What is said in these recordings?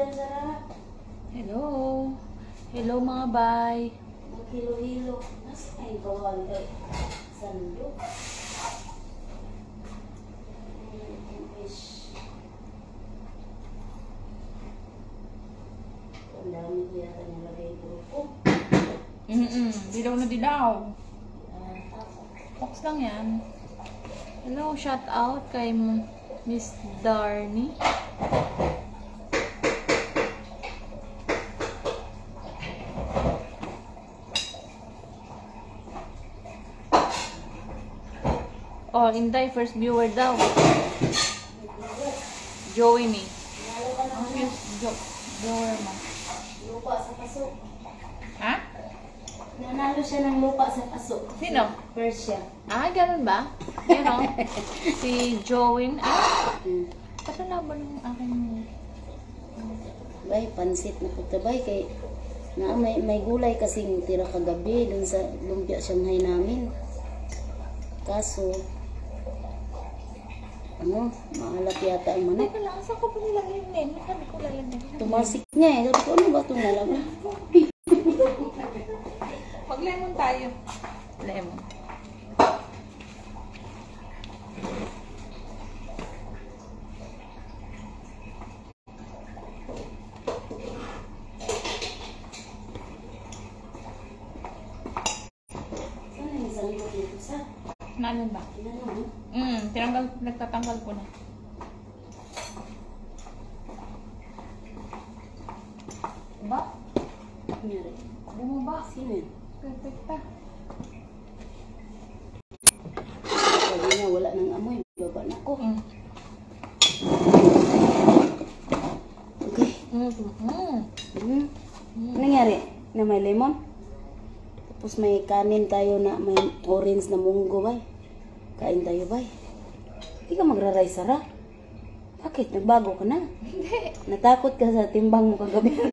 dyan, Sarah. Hello. Hello, mga bay. Maghilo-hilo. Nasa ay bawal ay sandok. Fish. Ang dami ko yata nilagay grupo. Dilaw na dilaw. Ah, Box lang yan. Hello, shout out kay Miss Darnie. Oh, Inday, first viewer daw. Joey me. Nalo ka Ang ng cute viewer mo. lupa sa paso. Ha? Nanalo siya ng lupa sa paso. Sino? First siya. Ah, ganun ba? Yan o. Si Joey. Ah, patala ba ng aking? Bay, pansit na punta bay kay na may gulay kasing tira kagabi dun sa lumpia Shanghai namin. Kaso ano, maalat yata ang manok. Teka lang, saan ko pa nilagay yung lemon? Sabi ko lalagyan ko. Tumalsik niya eh. Sabi ko, ano ba itong nalagay? Mag-lemon tayo. Lemon. Saan yung sandok nito sa? Naalin ba? Ano, no? Tinanggal, nagtatanggal ko na. Ba? Nangyari? Bumaba. Sino yun? Perfecta. Sabi niya, wala nang amoy. Baba na ako. Okay. Ano nangyari? Na may lemon? Tapos may kanin tayo na may orange na munggo, bay. Kain tayo, bay. Hindi ka magra-rice, Sarah. Bakit? Nagbago ka na? Hindi. Natakot ka sa timbang mo kagabi.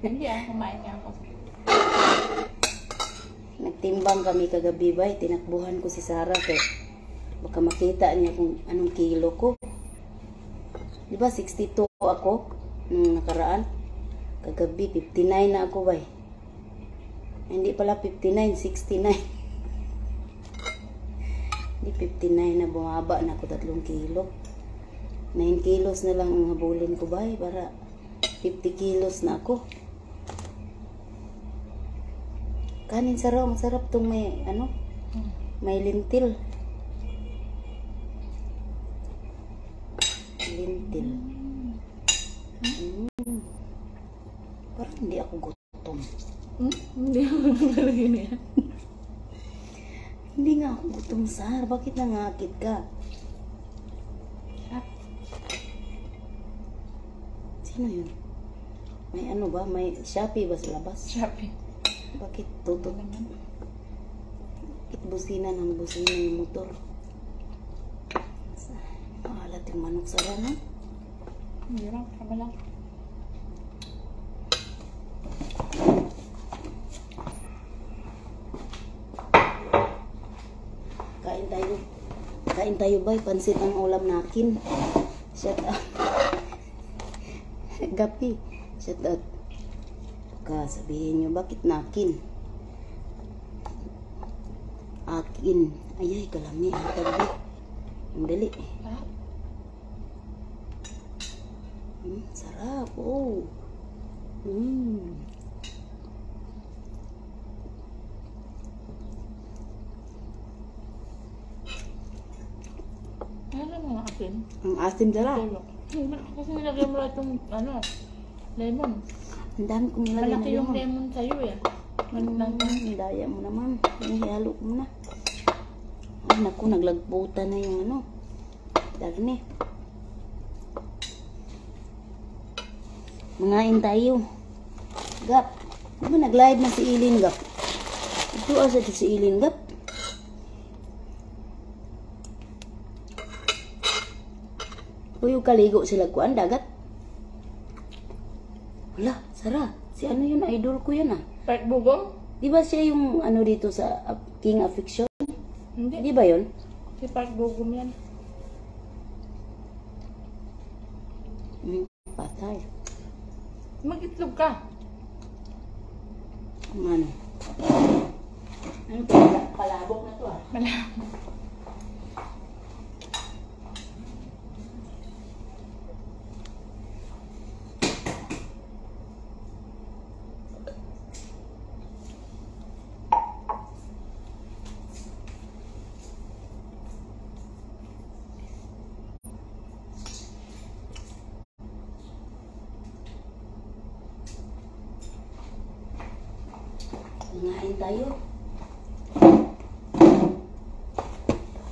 Hindi ah, kumain nga ako. Nagtimbang kami kagabi, bay. Tinakbuhan ko si Sarah kay baka makita niya kung anong kilo ko. Di ba 62 ako nung nakaraan? Kagabi, 59 na ako, bay. Hindi pala 59, 69. Hindi 59 na, bumaba na ako 3 kilo. 9 kilos na lang ang habulin ko, bay, para 50 kilos na ako. Kanin sarap, masarap tong may ano, may lentil. Lentil. Parang hindi ako gutom. Hindi ako talaga niya. Hindi nga ako gutom, Sar. Bakit nangakit ka? Sarap. Sino yun? May ano ba? May Shopee ba sa labas? Shopee. Bakit tutot? Bakit busina ng busina yung motor? Maalat yung manok sa no? Hindi lang, tama lang. Kain tayo. Kain tayo bay. Pansit ang ulam nakin. Shout out. Gapi. Shout out. Baka sabihin nyo, bakit nakin? Akin. Ayay, kalami. Ang tabi. Ang dali. Sarap. Sarap. Oh. Ano mga asin? Ang asim dala. Tulok. Kasi nilagay mo lahat yung ano, lemon. Ang dami kong nilagay na Malaki yung lemon. lemon sa'yo eh. Ano lang Ang daya mo naman. Hinihalo ko muna. Ay, naku, naglagputan na yung ano. Darne. Mangain tayo. Gap. Di ba nag-live na si Ilin, Gap? Ito asa ito si Ilin, Gap? Uy, kaligo sila kuan dagat. Wala, Sarah. Si ano yun, idol ko yun ah. Park Bugong? Di ba siya yung ano dito sa King Affection? Hindi. Di ba yun? Si Park Bugong yan. Patay. Mag-itlog ka. Ano? Ano to? Palabok na to ah. Malabo. Nangain tayo.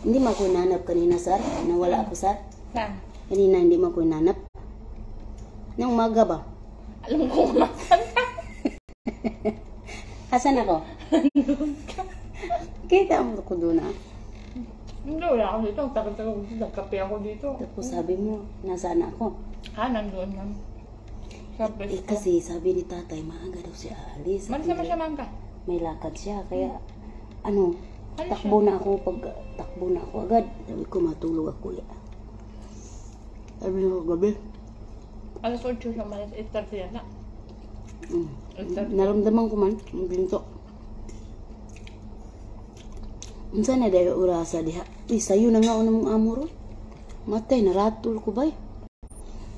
Hindi mo ako hinanap kanina, sir. Nawala ako, sir. Saan? Kanina hindi mo ako hinanap. Nung umaga ba? Alam ko kung nasaan ka. Asan ako? Kita mo ko doon ah. Hindi, wala ako dito. Ang tagal-tagal ko dito. Nagkape ako dito. Tapos sabi mo, nasaan ako? Ah, nandoon lang. Sa Eh pwesto. kasi sabi ni tatay, maaga daw siya aalis. Malis naman siya, mangga. May lakad siya. Kaya, ano, Alis takbo na ako pag takbo na ako agad. Sabi ko, matulog ako ulit. Sabi ko gabi. Alas 8 siya malis. 8:30 yata. 8:30. Naramdaman ko man, ang ginto. Unsa na dahil orasa diha? Uy, sayo na nga una mong amo ron. Matay, naratol ko bay.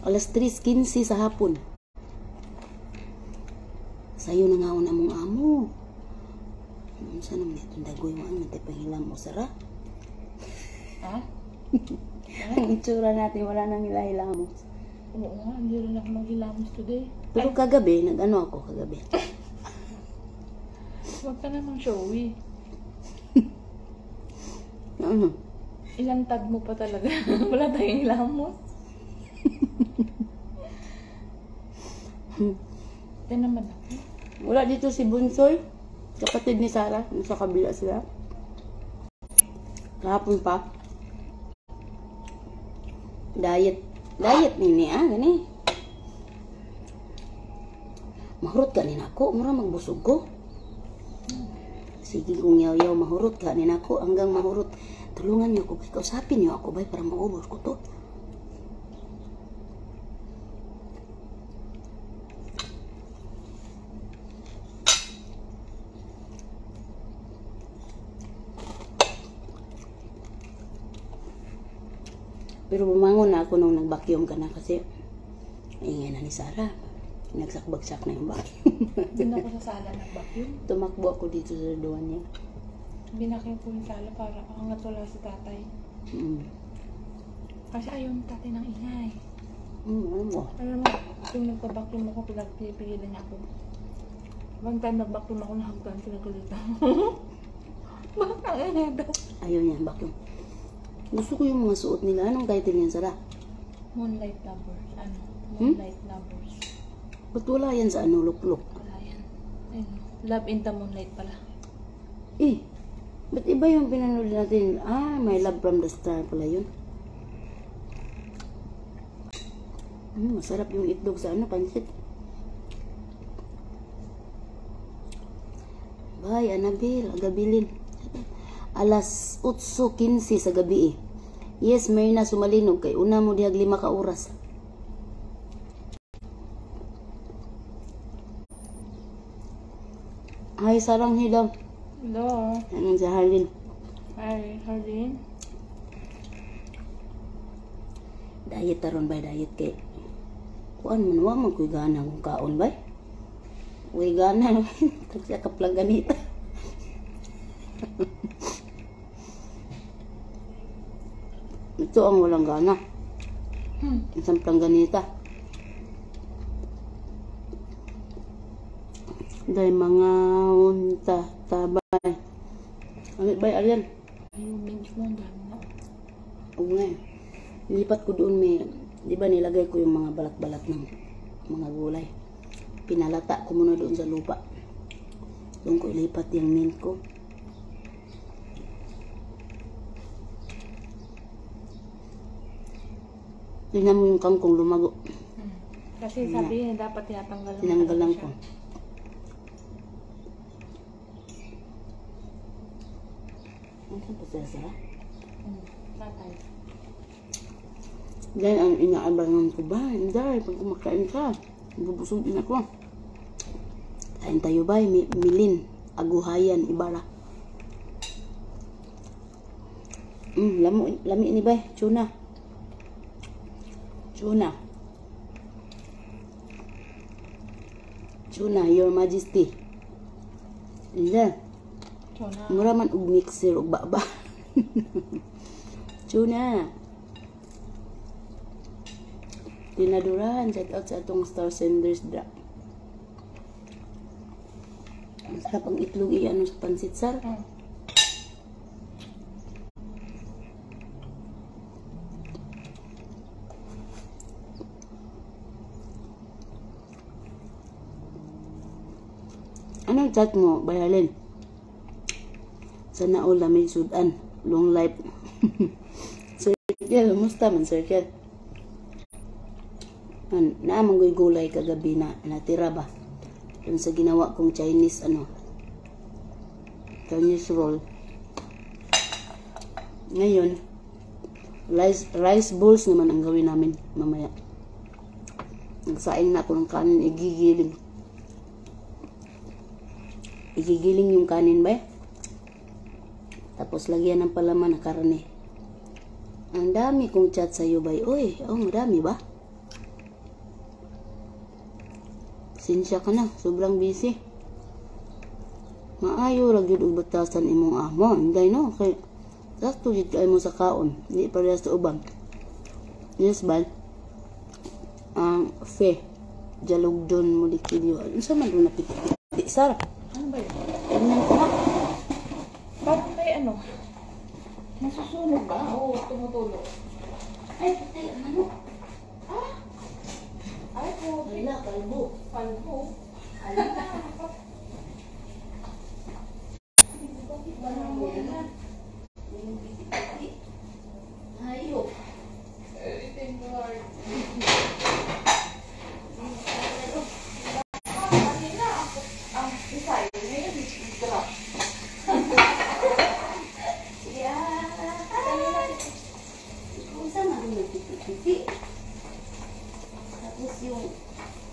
Alas 3:15 sa hapon. Sayo na nga una mong amo. Unsa naman itong dagoy mo? Ano, panghilam mo, sara? Ha? Ang itsura natin, wala nang hilahilamos. Oo nga, hindi rin ako maghilamos today. Pero kagabi, nag-ano ako kagabi. Huwag ka namang showy. Ano? Ilantad mo pa talaga. Wala tayong hilamos. Ito naman ako. Wala dito si Bunsoy. Kapatid ni Sarah. Nasa kabila sila. Kahapon pa. Diet. Diet nini ah. Gani. Mahurot ka ni nako. Mura magbusog ko. Sige kong yaw-yaw. Mahurot ka ni nako. Hanggang mahurot. Tulungan niyo ako bay. Kausapin niyo ako bay para maubos ko to. Pero bumangon na ako nung nag-vacuum ka na kasi ingay na ni Sarah. Nagsakbagsak na yung vacuum. Doon ako sa sala nag-vacuum. Tumakbo ako dito sa duwan niya. Binacuum ko yung sala para angat wala si tatay. Kasi ayaw ng tatay ng ingay. Ano mo? Alam mo, yung nagpa-vacuum ako, pinagpipigilan niya ako. One time nag-vacuum ako, nahagdan, pinagalitan. Bakit ang ingay daw? Ayaw niya, vacuum. Gusto ko yung mga suot nila. Anong title niyan, Sarah? Moonlight Lovers. Ano? Moonlight Lovers. Ba't wala yan sa ano, lukluk? Wala yan. Ayun. Love in the Moonlight pala. Eh, ba't iba yung pinanood natin? Ah, My Love from the Star pala yun. Masarap yung itlog sa ano, pansit. Bye, Annabel. Agabilin. Alas 8:15 sa gabi eh. Yes, Myrna sumalinog kay una mo dihag 5 ka oras. Hi, sarang hilaw. Hello. Anong si Harlin? Hi, Harlin. Diet taron bay, diet kay kuan man wa man koy gana kung kaon bay. Uy gana tag siya kaplag ganita. Ito ang walang gana. Isang plangganita. Dahil mga unta tabay. Ano ba alin? Yung mint mo, ang dami na. Oo nga eh. Lipat ko doon may, di ba nilagay ko yung mga balat-balat ng mga gulay. Pinalata ko muna doon sa lupa. Doon ko ilipat yung mint ko. Tingnan mo yung kangkong lumago. Kasi sabi niya dapat tinatanggal lang Tinanggal lang talaga ko. siya. Ano pa sila, Sarah? Tatay. Dahil ang inaabangan ko ba? Hindi, pag kumakain ka. Bubusog din ako. Kain tayo ba? Milin. Aguhayan, Ibara. Lami ni bay. Tuna. Tuna. Tuna, Your Majesty. Hindi. Tuna. Mura man og mixer og baba. Tuna. Tinadurahan, shout out sa atong Star Senders dra. Masarap ang itlog iano sa pansit, sar. Anong chat mo, Bayalin? Sana all may sudan. Long life. Sir Kel, kumusta man, Sir Kel? Man, naamang ko'y gulay kagabi na natira ba? Dun sa ginawa kong Chinese, ano? Chinese roll. Ngayon, rice balls naman ang gawin namin mamaya. Nagsaing na ako ng kanin, igigiling. Igigiling yung kanin ba? Tapos lagyan ng palaman na karne. Ang dami kong chat sa'yo, bay. Uy, oh, madami ba? Sinsya ka na, sobrang busy. Maayo ra gyud og batasan imong amo. Hinday no, kay sakto gyud kay mo sa kaon, di parehas sa uban. Yes ba? Ang fe jalugdon mo likilyo. Unsa man do na piti sar? Ano ba yun? Tingnan ko na. Parang may ano? Nasusunog ba? Oo, tumutulo. Ay, patay ang manok. Ah! Ay, grabe. Wala, kalbo. Kalbo. Ala. Bakit ba naman? Yung piti-piti. Hayop. Everything Lord. Kanina, ang isa eh. Ngayon, drop. Yeah. Kung saan man yung piti-piti. Tapos yung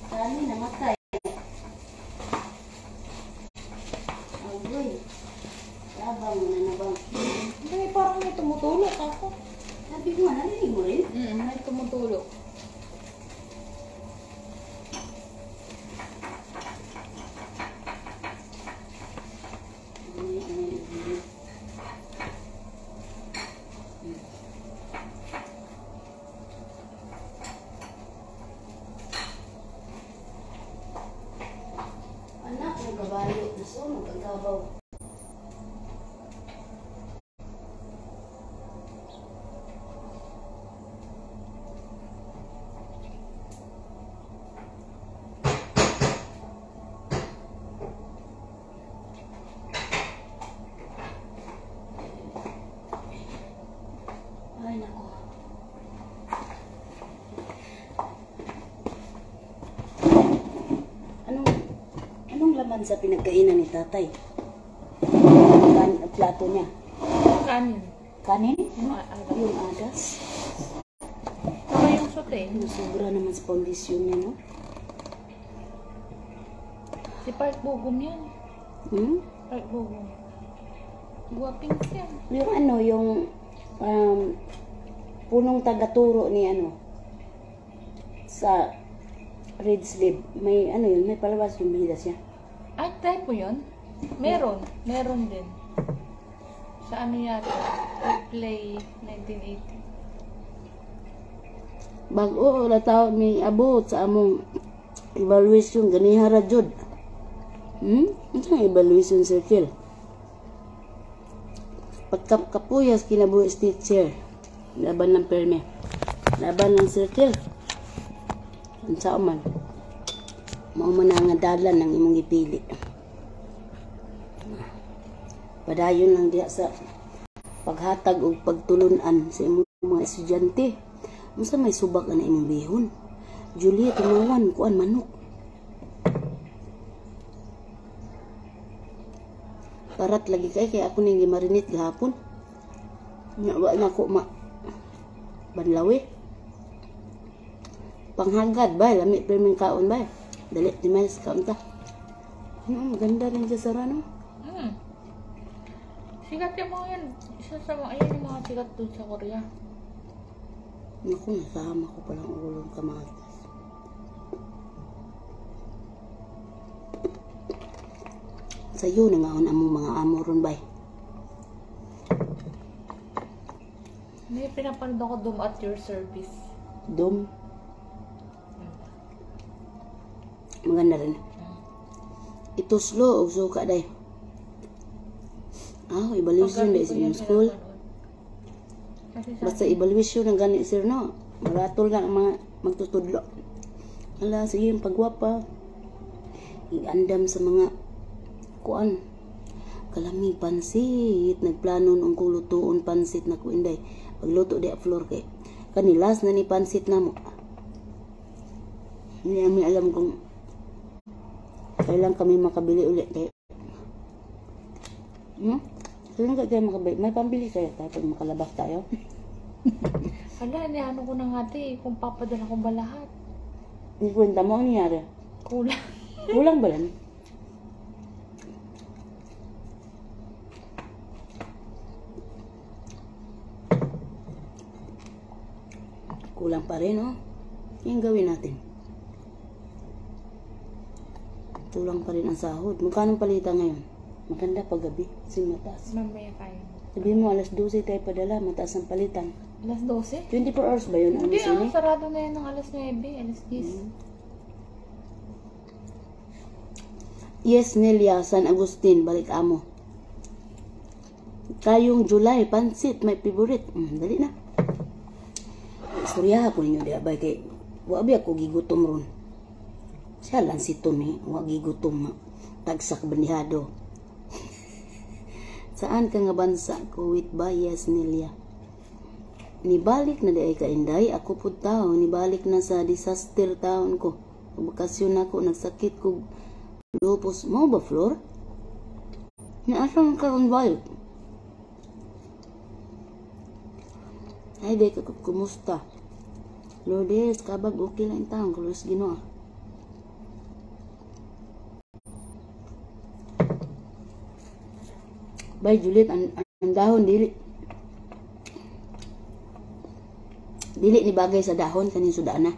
kanin namatay. Agoy. Labang na nabang. Hindi, parang may tumutulok ako. Sabi ko nga, narinig mo rin? May tumutulok. Anak ng kabayo, nasunog ang kabaw. Ay, nako. Anong laman sa pinagkainan ni tatay? Plato niya. Kanin. Kanin? Yung adas. Yung adas. Saka yung sote. Yung sobra naman sa kondisyon niya, no? Si Park Bogum yan. Hmm? Park Bogum. Guwaping siya. Yung ano, yung punong tagaturo ni ano sa red sleeve. May ano yun, may palabas yung bida siya. Ay, type mo yun? Meron. Meron din. Sa ano yata? Play 1980. Bag-o wala tao ni abot sa among evaluation ganiha ra jud. Unsa ang evaluation circle? Pagkapuyas kinabuhi si teacher. Laban ng perme. Laban ng circle. Unsa man? Mao man ang dalan ng imong gipili. Padayon lang diha sa paghatag og pagtulun-an sa imong mga estudyante. Unsa may subak ana imong bihon? Julia tumawan kuan manok. Parat lagi kay ako ning gimarinate gahapon. Nya wa na ko ma banlawi. Panghagad ba? Lami pa kaon ba? Dali, di Miles, kaon ta. Maganda rin siya, Sara, no? Hmm. Sikat yung mga yan. Isa sa mga, ayun yung mga sikat dun sa Korea. Naku, nasama ko palang ulong kamatis. Sa'yo na nga among mga amo ron, bay. May pinapanood ako, Doom at Your Service. Dom. Maganda rin. Ituslo og suka day. Ah, evaluation Paggabi day ko sa yan inyong school. pinapanood. Kasi Basta sabi, evaluation ang gani sir, no. Maratol na ang mga magtutudlo. Ala, sige, ang pagwapa. Igandam sa mga kuan. Kalami pansit. Nagplano nung kung lutuon pansit na ko, inday. Pagluto di floor kay. Kani last na ni pansit na mo. Hindi namin alam kung kailan kami makabili ulit kay. Kailan ka kayo makabili? May pambili kaya tayo pag makalabas tayo? Hala, niano ko na nga ate, kung papadala ko ba lahat. Ikwenta mo, ano nangyari? Kulang. Kulang ba lang? Kulang pa rin, oh. Yung gawin natin. Kulang pa rin ang sahod. Magkano palitan ngayon? Maganda pag gabi. Kasi mataas. Mamaya tayo. Sabihin mo, alas 12 tayo padala. Mataas ang palitan. Alas 12? 24 hours ba yun? Ang Hindi sini? sarado na yan ng alas 9, alas 10. Yes, Nelia, San Agustin, balik amo. Kayong July, pansit, my favorite. Dali na. Istorya ko ninyo di abay kay wa bi ako gigutom ron. Siya lang si Tony, wa gigutom. Tagsak bandihado. Saan ka nga bansa? Kuwait ba? Yes, Nelia. Nibalik na di ay kainday, ako pud tao, nibalik na sa disaster taon ko. Bakasyon ako, nagsakit ko. Lupus mo ba, Flor? Naasa man karon balik? Ay, di ka kumusta? Lourdes, kabag okay lang taong kulos Ginoo. Bay Juliet, ang dahon dili. Dili ni bagay sa dahon kaning sudana.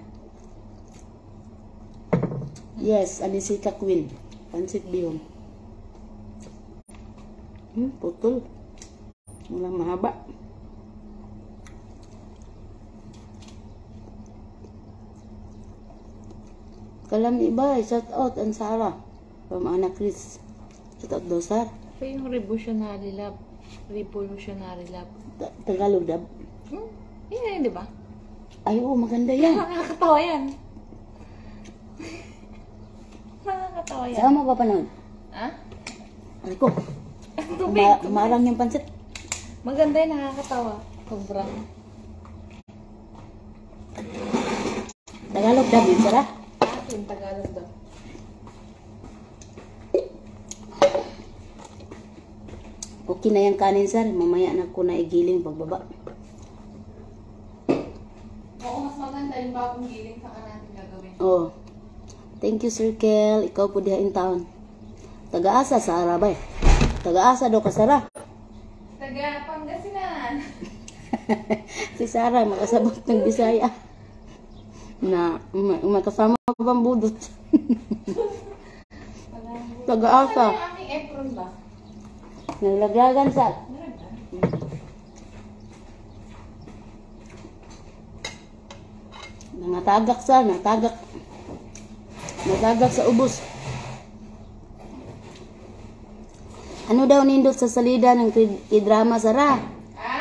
Yes, Anisita Queen. Pansit bihon. Putol. Walang mahaba. Kalam iba, shout out ang Sarah from Ana Chris. Shout out daw, sir. Ito yung Revolutionary Love. Revolutionary Love. Tagalog dab. Yun yun, di ba? Ay, oo, maganda yan. Nakakatawa yan. Nakakatawa yan. Saan mo papanood? Ha? Ay ko, Tubig. Marang yung pansit. Maganda yun, nakakatawa. Sobra. Tagalog dab yun, Sarah. Akin, Tagalog daw. Okay na yung kanin, sir. Mamaya na ko na igiling pagbaba. Oo, mas maganda yung bagong giling sa natin gagawin. Oh. Thank you, Sir Kel. Ikaw po diha in town. Taga-asa, Sarah ba? Taga-asa daw ka, Sarah. Taga Pangasinan. Si Sarah, makasabot ng Bisaya. Na, makasama pang budot. Taga-asa. Ano yung aming apron ba? Nalaglagan sa. Meron ba? Nangatagak sa, natagak. Natagak sa ubos. Ano daw nindot sa salida ng kidrama, Sarah? Ha?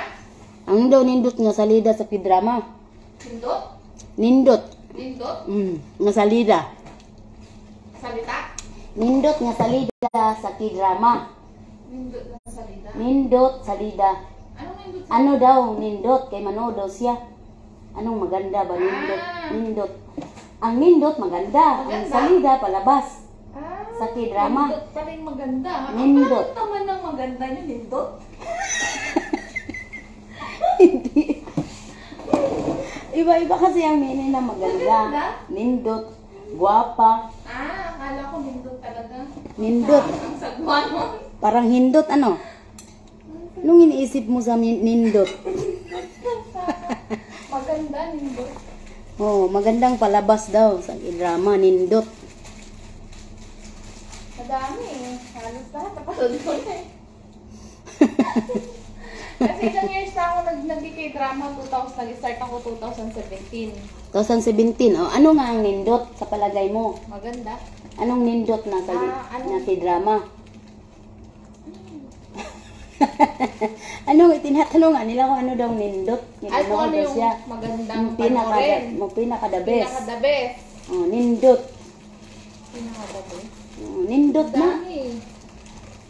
Ano daw nindot nga salida sa kidrama? Nindot? Nindot. Nindot? Nga salida. Salita? Nindot nga salida sa kidrama. Nindot na salita? Nindot salida. Anong nindot? Ano daw nindot? Kay manood daw siya. Anong maganda ba nindot? Ah. Nindot. Ang nindot maganda. Ang Maganda? salida palabas. Ah, Sa K-drama. Nindot pala yung maganda. Nindot. Ang naman ng maganda niya, nindot. Hindi. Iba-iba kasi ang meaning ng maganda. Maganda? Nindot, guwapa, Ah, akala ko nindot talaga. Nindot. Ang sagwa mo. Parang hindot, ano? Anong iniisip mo sa nindot? Maganda, nindot. Oh, magandang palabas daw sa drama, nindot. Madami eh. Halos lahat. Napanood ko na eh. Kasi ilang years na ako nag-K-drama. 2000, nag-start ako 2017. 2017. Oh, ano nga ang nindot sa palagay mo? Maganda. Anong nindot na sa Ah, ano? na K-drama? Ano, tinatanong nga nila kung ano daw nindot. Ay, kung ano daw yung siya. magandang Yung pinaka, panoorin. yung pinaka the best. Pinaka the best. Oh, nindot. Pinaka the best. Oh, nindot na. Dami.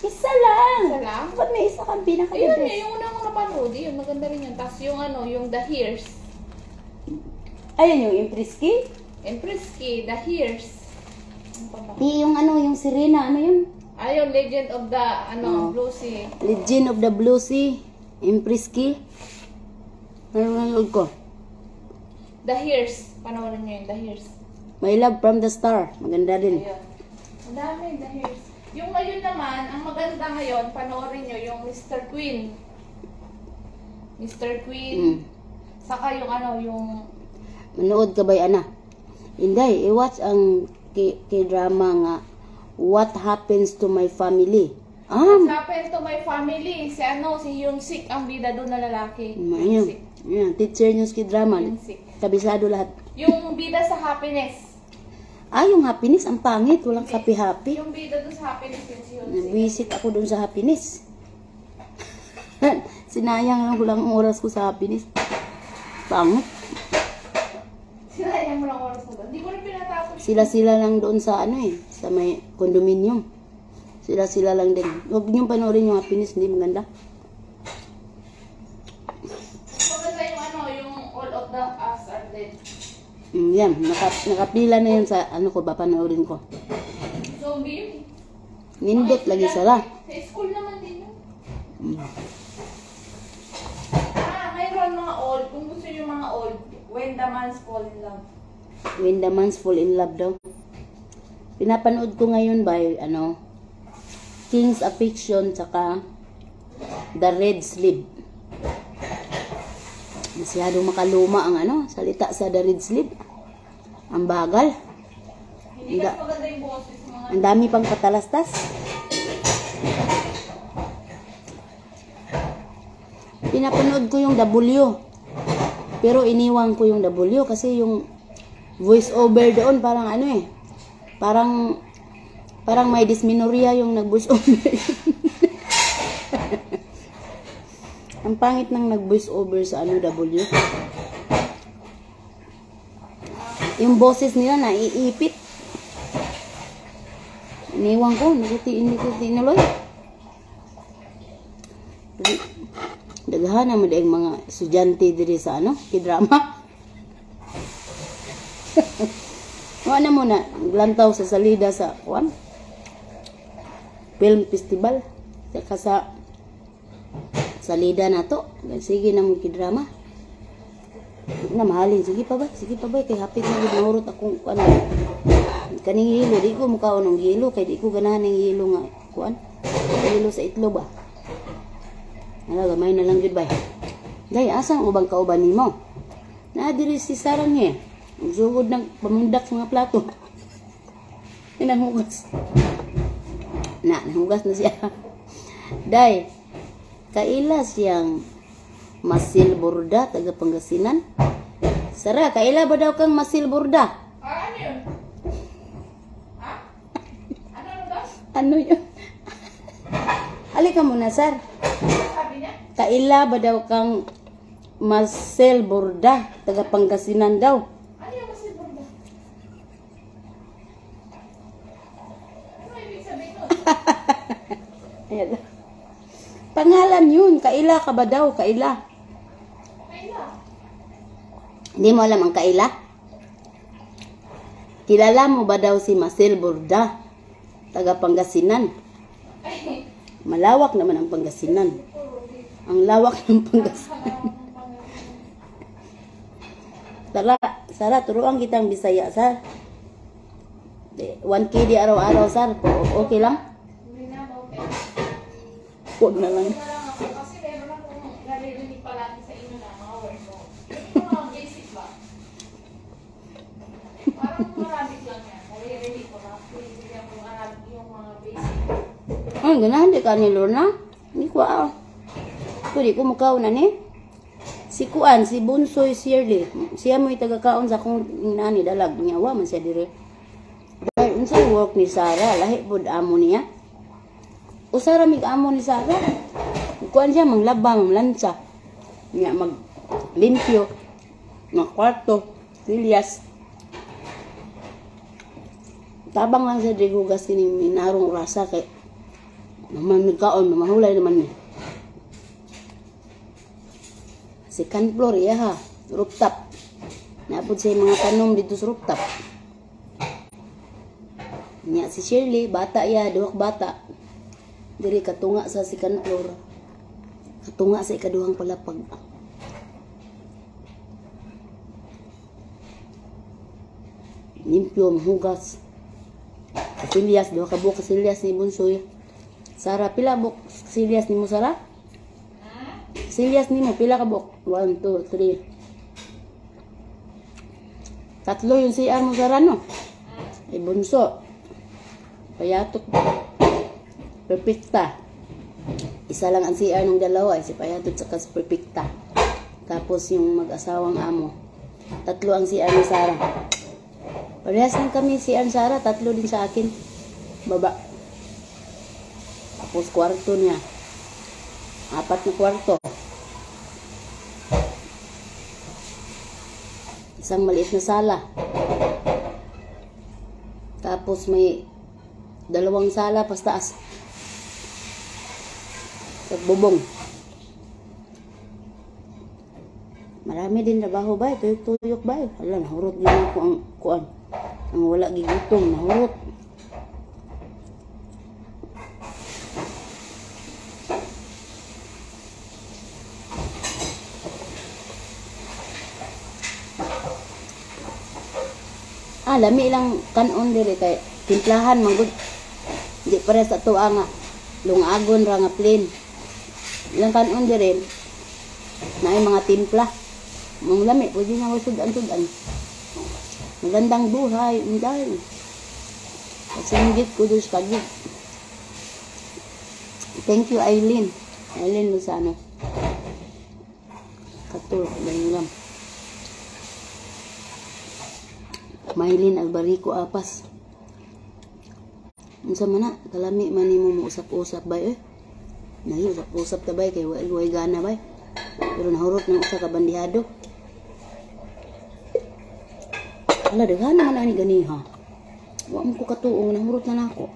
Isa lang. Isa lang? Ba't may isa kang pinaka the Ayun, best? yung una kong napanood, yun, maganda rin yun. Tapos yung ano, yung The Hears. Ayun yung Empress Ki. Empress Ki, The Hears. Ano pa ba? Di yung ano, yung Serena, ano yun? Ayun, Legend of the, ano, Oh. Blue Sea. Legend of the Blue Sea, Empress Ki. Ano nanonood ko? The Hears. Panoorin nyo yun, The Hears. My Love from the Star. Maganda din. Ayun. Ang dami, The Hears. Yung ngayon naman, ang maganda ngayon, panoorin nyo yung Mr. Queen. Mr. Queen. Saka yung ano, yung Manood ka ba, ana? Inday, i-watch ang K-drama nga What Happens to My Family. Ah, What Happened to My Family. Si ano, si Hyun Sik ang bida doon na lalaki. Ayun. Hyun Sik. Ayan, teacher niyo sa K-drama. Hyun Sik. Kabisado lahat. Yung bida sa Happiness. Ah, yung Happiness, ang pangit. Walang happy-happy. Yung bida doon sa Happiness, yun si Hyun Sik. Nabwisit ako dun sa Happiness. Sinayang lang ko lang ang oras ko sa Happiness. Pangit. Sinayang mo lang oras mo doon. Hindi ko rin pinatapos. Sila-sila lang doon sa ano eh, sa may condominium. Sila-sila lang din. Huwag niyong panoorin yung Happiness, hindi maganda. Mas maganda yung ano, yung All of the Us Are Dead. Yan, nakapila na yan sa ano ko, papanoorin ko. Zombie yun eh. Nindot lagi sala. Sa school naman din yun. Ah, mayroon mga old. Kung gusto niyo mga old, When the Man's Fall in Love. When the Man's Fall in Love daw. Pinapanood ko ngayon by ano, King's Affection tsaka The Red Sleeve. Masyadong makaluma ang ano, salita sa The Red Sleeve. Ang bagal. Hindi kasi maganda yung boses mga Ang dami pang patalastas. Pinapanood ko yung W. Pero iniwan ko yung W kasi yung voice over doon parang ano eh. Parang parang may dysmenorrhea yung nag-voice over. Ang pangit ng nag-voice over sa ano W. Yung boses nila naiipit. Iniwan ko, hindi ko tinuloy. Daghan naman ang mga estudyante diri sa ano, K-drama. Wa na mo na glantaw sa salida sa kuan. Film festival saka sa salida na to. Sige na mo K-drama. Na mahalin, sige pa ba? Sige pa ba kay hapit na gid mahurot akong kuan. Kaning hilo di ko mukaon og hilo kay di ko ganahan ng hilo nga kuan. Hilo sa itlog ba. Ala, gamay na lang gud bay. Day, asa ang ubang kauban nimo? Na diri si Sarang eh. Sugod ng pamundak sa mga plato. Pinanghugas. Na, nahugas na siya. Day, kaila siyang Masil Borda, taga Pangasinan. Sara, kaila ba daw kang Masil Borda? Ah, ano yun? Ha? Ano, ano ba? Ano yun? Halika muna, sir. Ano sabi niya? Kaila ba daw kang Marcel Borda, taga Pangasinan daw? Ano yung Masil Borda? Ano ibig sabihin nun? Ayan. Pangalan yun, kaila ka ba daw? Kaila. Kaila. Hindi mo alam ang kaila? Kilala mo ba daw si Marcel Borda, taga Pangasinan? Ay, Malawak naman ang Pangasinan. Ang lawak ng Pangasinan. Tara, Sara, turuan kitang Bisaya, Sar. 1K di araw-araw, Sar. Okay lang? Hindi na, okay. Huwag na lang. Hindi na lang ako kasi meron akong naririnig palagi sa inyo na mga word mo. Yung mga basic ba? Parang Arabic lang yan. Naririnig ko na. Pinibigyan ko yung Arabic, yung mga basic. Ay, ganahan di ka ni Lorna. Hindi ko ah. Pwede ko mukhaw na ni. Si Kuan, si Bunsoy Shirley. Siya mo'y tagakaon sa akong nani dalag niya. Wa man siya dire. Dahil unsay work ni Sarah, lahi pud amo niya. Usara mig amo ni Sarah. Kuan siya manglaba, manglansa. Niya mag limpyo, mga kwarto, silyas. Tabang lang siya diri hugas kini minarong rasa kay naman nagkaon, mamahulay naman ni. Second floor, iya ha. Rooftop. Naapod siya mga tanom dito sa rooftop. Nya si Shirley, bata iya, duhak bata. Diri katunga sa second floor. Katunga sa ikaduhang palapag. Limpyo, mahugas. Kasilyas, duha ka buok kasilyas ni Bunsoy. Sara, pila buok kasilyas nimo, Sara? Kasilyas nimo, pila ka buok? 1, 2, 3. Tatlo yung CR mo, Sara, no? Ay, bunso. Payatot. Perfecta. Isa lang ang CR ng dalawa, eh, si Payatot saka si Perfecta. Tapos yung mag-asawang amo. Tatlo ang CR ni Sara. Parehas lang kami CR ni Sara, tatlo din sa akin. Baba. Tapos kwarto niya. 4 na kwarto. Isang maliit na sala. Tapos may 2 sala pas taas. At bubong. Marami din trabaho ba? Tuyok-tuyok ba? Hala, nahurot din ako ang kuan. Ang wala gigutom, nahurot. Ah, lami lang kanon diri kay timplahan man gud. Di pare sa tuwa nga lungagon ra nga plain. Ilang kanon diri naay mga timpla. Mong lami pwede na sudan-sudan. Magandang buhay, inday. Pasinggit ko dus kagig. Thank you, Eileen. Eileen Lozano. Katul, lang. Maylin Albarico Apas. Unsa man na, kalami man nimo mo usap-usap bay eh. Nahi usap-usap ta bay kay way gana bay. Pero nahurot ng usa ka bandihado. Ala daghan naman ani ganiha. Wa man ko katuong nahurot na nako.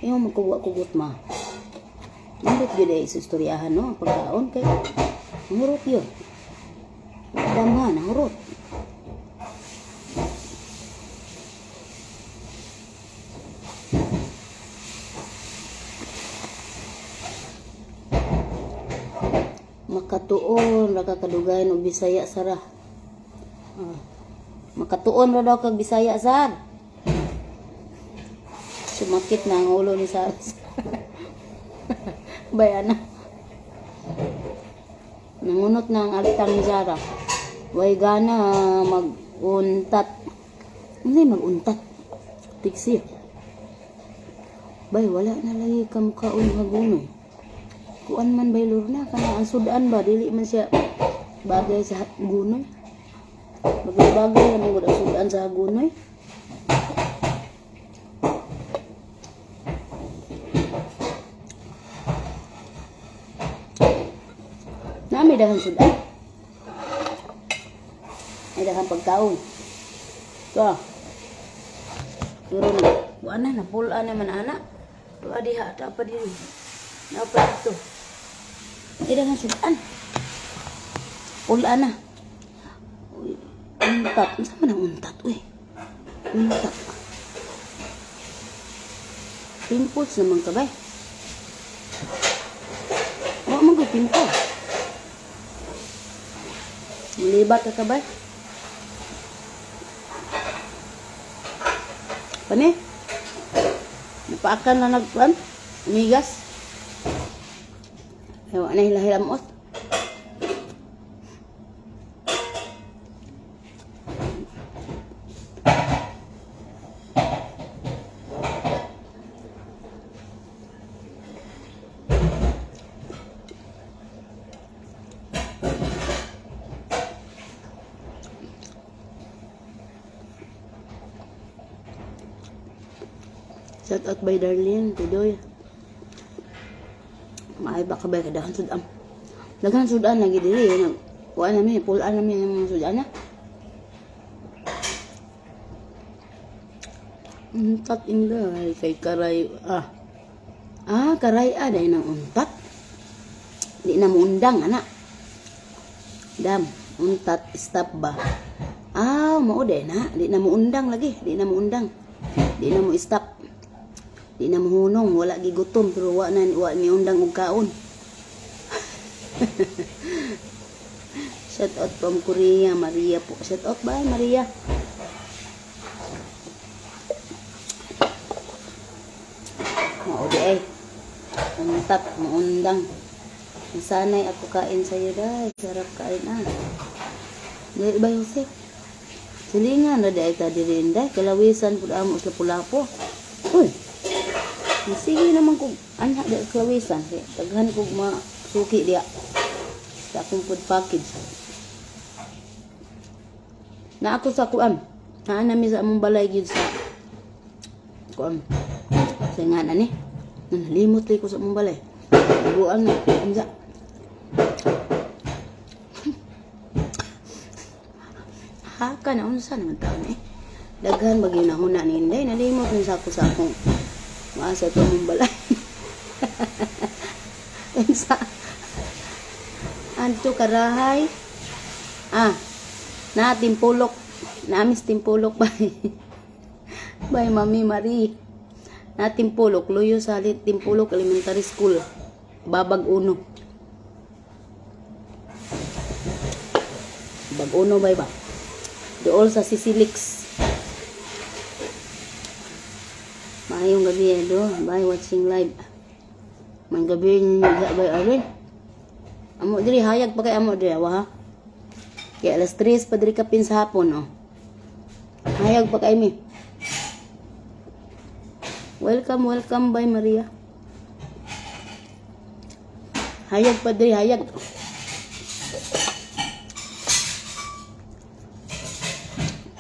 Ayaw man ko wa ko gutma. Nindot gyud ay istoryahan no ang pagkaon kay nahurot yun. Damha nahurot. Makatuon ra ka kadugayan og Bisaya, Sara. Makatuon ra daw kag Bisaya, Sar. Sumakit na ang ulo ni Sara. Bayana. Nangunot na ang altang ni Sara. Way gana maguntat. Hindi maguntat. Tiksi. Bay wala na lagi ka mukaon hagunoy. Kuan man bay Lorna kana ang sudan ba dili man siya bagay sa gunoy. Bagay-bagay ra man gud ang sudan sa gunoy. Nami dahang sudan. Ay dahang pagkaon. To. Turun. Kuan na napul-an naman ana. Tuwa diha ta pa diri. Napa dito. Ay dahang sudan. Pul-an na. Uy, untat. Unsa man ang untat, uy? Untat. Pimples naman ka, bay. Wa man ko pimple. Mulibat ka, bay. Kani? Napaakan na nagkuan? Amigas. Ewa na hilahilamot. Shout out by Darlene, Tudoy. Maay ba ka ba kadahan sudan? Daghan sudan lagi diri. Kuan namin, pulaan namin ang mga sudan na. Untat inday kay karay ah. Ah, karay ah dahil ng untat. Di na muundang ana. Dam, untat stop ba? Ah, mao day na, di na muundang lagi, di na muundang. Di na mo stop. Di na muhunong, wala gigutom pero wa na wa ni undang og kaon. Shout out from Korea, Maria po. Shout out ba Maria? Mao di ay. Untat, muundang. Sanay ako kain sa'yo dahil. Sarap kain ah. Dili ba Jose? Silingan na dahil ta diri inday. Kalawisan pud amo sa Lapu-Lapu. Uy. Sige naman kung anha dahil kalawisan. Daghan kog masuki diya. Sa akong food package. Na ako sa kuan. Naa nami sa among balay gyud sa kuan. Sa nga na ni. Nalimot ko sa among balay. Buan na. Unsa? Haka na unsa naman taon eh. Daghan bagyo na huna ni Inday. Nalimot na sa ako sa akong maasa ito mong balay. Unsa? Anto karahay. Ah, na timpulok. Naamis timpulok bay. Bay Mami Marie. Na timpulok luyo sa Timpulok Elementary School. Babag uno. Babag uno bay ba? Dool sa Sisilix. Maayong gabi do. Bye watching live. May gabi niya bay Arvin. Amo diri hayag pa kay amo diri wa ha. Kay alas 3 pa diri kapin sa hapon oh. Hayag pa kay mi. Welcome, welcome by Maria. Hayag pa diri hayag.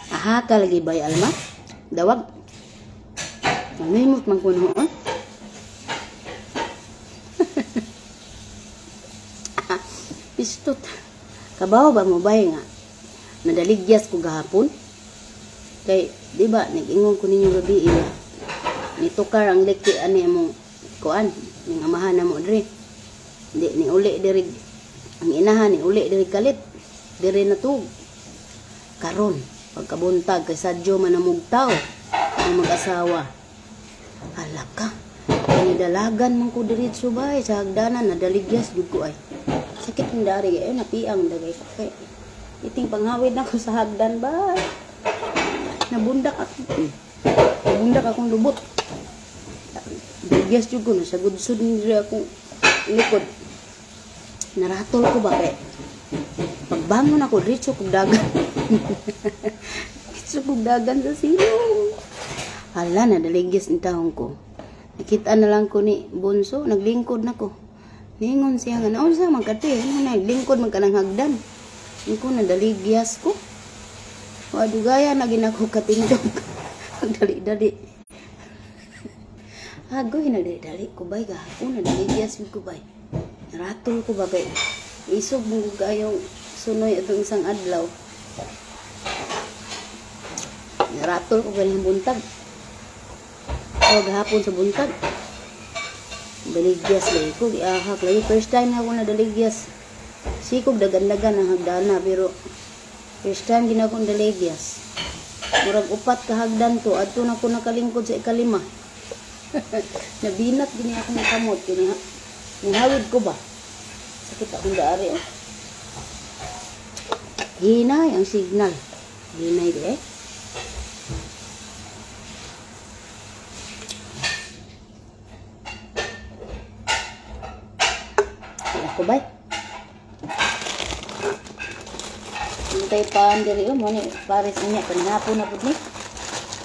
Aha ka lagi bay Alma. Dawag. Nalimot man kuno oh. Pistot. Kabaw ba mo bay nga nadaligyas ko gahapon? Kay di ba nag-ingon ko ninyo gabi iya. Nitukar ang liki ani among kuan ning amahan namo diri. Di ni uli diri ang inahan ni uli diri kalit. Diri natug. Karon pagkabuntag kay sadyo man amog taw ang mag-asawa. Hala ka. Nidalagan man ko diretso bay sa hagdanan nadaligyas jud ko ay. Sakit ang dari eh napiang dagay ko kay iting panghawid na ko sa hagdan ba. Nabundak ako. Nabundak akong lubot. Daligyas jud ko na sa gudsud diri akong likod. Naratol ko ba kay pagbangon ako diretso kog dagan. Diretso kog dagan sa silong. Hala nadaligyas ni taong ko. Nakita na lang ko ni Bunso, naglingkod na ko. Ningon siya nga, naunsa man ka te, ano na, lingkod man ka ng hagdan. Ingko, nadaligyas ko. Wadugaya na ginako katindog. Dali-dali. Agoy, nadali-dali ko bay, gahapon, nadaligyas ko bay. Naratol ko ba kay isog mo gayong sunoy atong isang adlaw. Naratol ko ganing buntag. O gahapon sa buntag. Daligyas lagi ko, giahak lagi. First time na ako nadaligyas. Sikog dagan-dagan ang hagdana pero first time gina akong daligyas. Murag upat ka hagdan to, adto na ko nakalingkod sa ikalima. Nabinat gini akong kamot kini. Nihawid ko ba? Sakit akong daari oh. Hinay ang signal. Hinay di eh. ako bay. Hintay pa diri oh, mo ni pares niya panihapon na pud ni.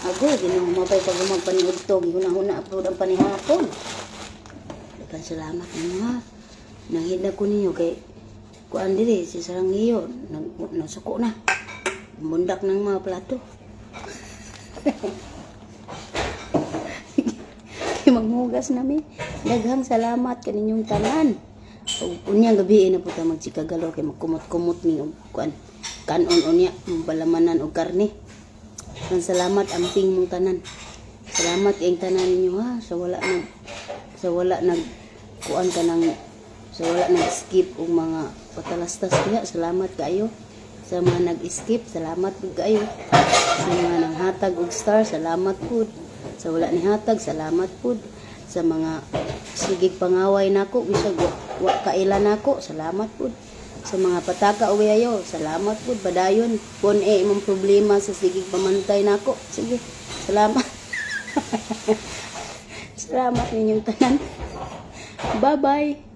Agoy, Ginoo, mabay pag umag paniudto, gihuna-huna pud ang panihapon. Daghang salamat ninyo ha. Nanghid ko ninyo kay kuan diri si Saranghiyo, nag nasuko na. Bundak ng mga plato. Maghugas na mi. Daghang salamat kaninyong tanan. Ug unyang gabi na po ta magchikagalo kay magkumot-kumot mi og kuan. Kanon unya balamanan og karne. Daghang salamat amping mong tanan. Salamat iyang tanan ninyo ha sa wala nag kuan ka nang sa wala nag skip og mga patalastas diha. Salamat kaayo sa mga nag-skip, salamat pud kaayo. Sa mga nanghatag og star, salamat pud. Sa wala ni hatag, salamat pud. Sa mga sigig pangaway nako bisag wa kaila nako, salamat pud. Sa mga pataka og ayo, salamat pud. Padayon kun eh imong problema sa sigig pamantay nako. Sige, salamat. Salamat ninyong tanan. Bye-bye.